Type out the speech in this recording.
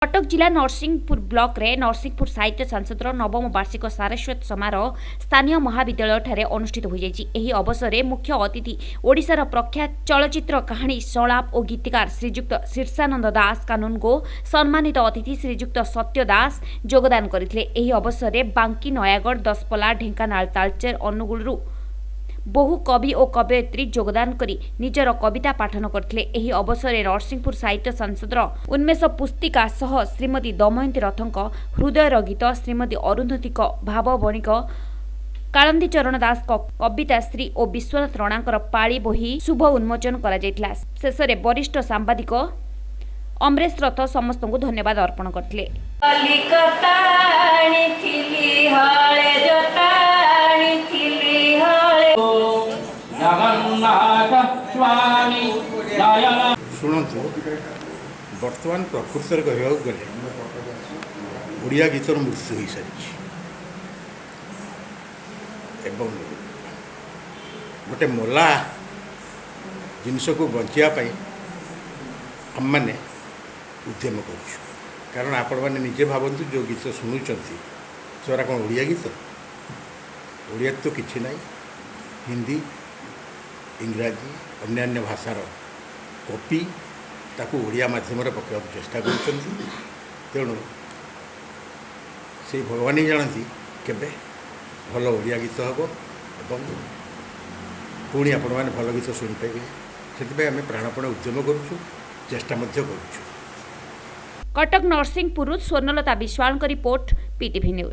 କଟକ ଜିଲ୍ଲା ନରସିଂହପୁର ବ୍ଲକରେ ନରସିଂହପୁର ସାହିତ୍ୟ ସଂସଦର ନବମ ବାର୍ଷିକ ସାରସ୍ୱତ ସମାରୋହ ସ୍ଥାନୀୟ ମହାବିଦ୍ୟାଳୟଠାରେ ଅନୁଷ୍ଠିତ ହୋଇଯାଇଛି। ଏହି ଅବସରରେ ମୁଖ୍ୟ ଅତିଥି ଓଡ଼ିଶାର ପ୍ରଖ୍ୟାତ ଚଳଚ୍ଚିତ୍ର କାହାଣୀ, ସଂଳାପ ଓ ଗୀତିକାର ଶ୍ରୀଯୁକ୍ତ ଶୀର୍ଷାନନ୍ଦ ଦାସ କାନୁନଗୋ, ସମ୍ମାନିତ ଅତିଥି ଶ୍ରୀଯୁକ୍ତ ସତ୍ୟ ଦାସ ଯୋଗଦାନ କରିଥିଲେ। ଏହି ଅବସରରେ ବାଙ୍କୀ, ନୟାଗଡ଼, ଦଶପଲ୍ଲା, ଢେଙ୍କାନାଳ, ତାଳଚେର, ଅନୁଗୁଳରୁ ବହୁ କବି ଓ କବୟିତ୍ରୀ ଯୋଗଦାନ କରି ନିଜର କବିତା ପାଠନ କରିଥିଲେ। ଏହି ଅବସରରେ ନରସିଂହପୁର ସାହିତ୍ୟ ସଂସଦର ଉନ୍ମେଷ ପୁସ୍ତିକା ସହ ଶ୍ରୀମତୀ ଦମୟନ୍ତୀ ରଥଙ୍କ ହୃଦୟର ଗୀତ, ଶ୍ରୀମତୀ ଅରୁନ୍ଧତୀଙ୍କ ଭାବବଣିକ, କାଳନ୍ଦୀ ଚରଣ ଦାସଙ୍କ କବିତା ଶ୍ରୀ ଓ ବିଶ୍ୱନାଥ ରଣାଙ୍କର ପାଳି ବହି ଶୁଭ ଉନ୍ମୋଚନ କରାଯାଇଥିଲା। ଶେଷରେ ବରିଷ୍ଠ ସାମ୍ବାଦିକ ଅମରେଶ ରଥ ସମସ୍ତଙ୍କୁ ଧନ୍ୟବାଦ ଅର୍ପଣ କରିଥିଲେ। କଲିକତା ଆଣିଥିଲି ହଳେ ଜୋତା, ଆଣିଥିଲି ହଳେ। ଜଗନ୍ନାଥ ସ୍ୱାମୀ ନୟନ ଶୁଣନ୍ତୁ, ବର୍ତ୍ତମାନ ପ୍ରକୃତରେ କହିବାକୁ ଗଲେ ଓଡ଼ିଆ ଗୀତର ମୃତ୍ୟୁ ହୋଇସାରିଛି ଏବଂ ଗୋଟେ ମଲା ଜିନିଷକୁ ବଞ୍ଚିବା ପାଇଁ ଆମମାନେ ଉଦ୍ୟମ କରୁଛୁ। କାରଣ ଆପଣମାନେ ନିଜେ ଭାବନ୍ତୁ, ଯେଉଁ ଗୀତ ଶୁଣୁଛନ୍ତି ସେଗୁଡ଼ା କ'ଣ ଓଡ଼ିଆ ଗୀତ? ଓଡ଼ିଆରେ ତ କିଛି ନାହିଁ। ହିନ୍ଦୀ, ଇଂରାଜୀ, ଅନ୍ୟାନ୍ୟ ଭାଷାର କପି ତାକୁ ଓଡ଼ିଆ ମାଧ୍ୟମରେ ପକାଇବାକୁ ଚେଷ୍ଟା କରୁଛନ୍ତି। ତେଣୁ ସେଇ ଭଗବାନ ହିଁ ଜାଣନ୍ତି କେବେ ଭଲ ଓଡ଼ିଆ ଗୀତ ହେବ ଏବଂ ପୁଣି ଆପଣମାନେ ଭଲ ଗୀତ ଶୁଣିପାରିବେ। ସେଥିପାଇଁ ଆମେ ପ୍ରାଣପଣେ ଉଦ୍ୟମ କରୁଛୁ, ଚେଷ୍ଟା ମଧ୍ୟ କରୁଛୁ। କଟକ ନରସିଂହପୁରରୁ ସ୍ୱର୍ଣ୍ଣଲତା ବିଶ୍ୱାଳଙ୍କ ରିପୋର୍ଟ, ପିଟିଭି ନ୍ୟୁଜ୍।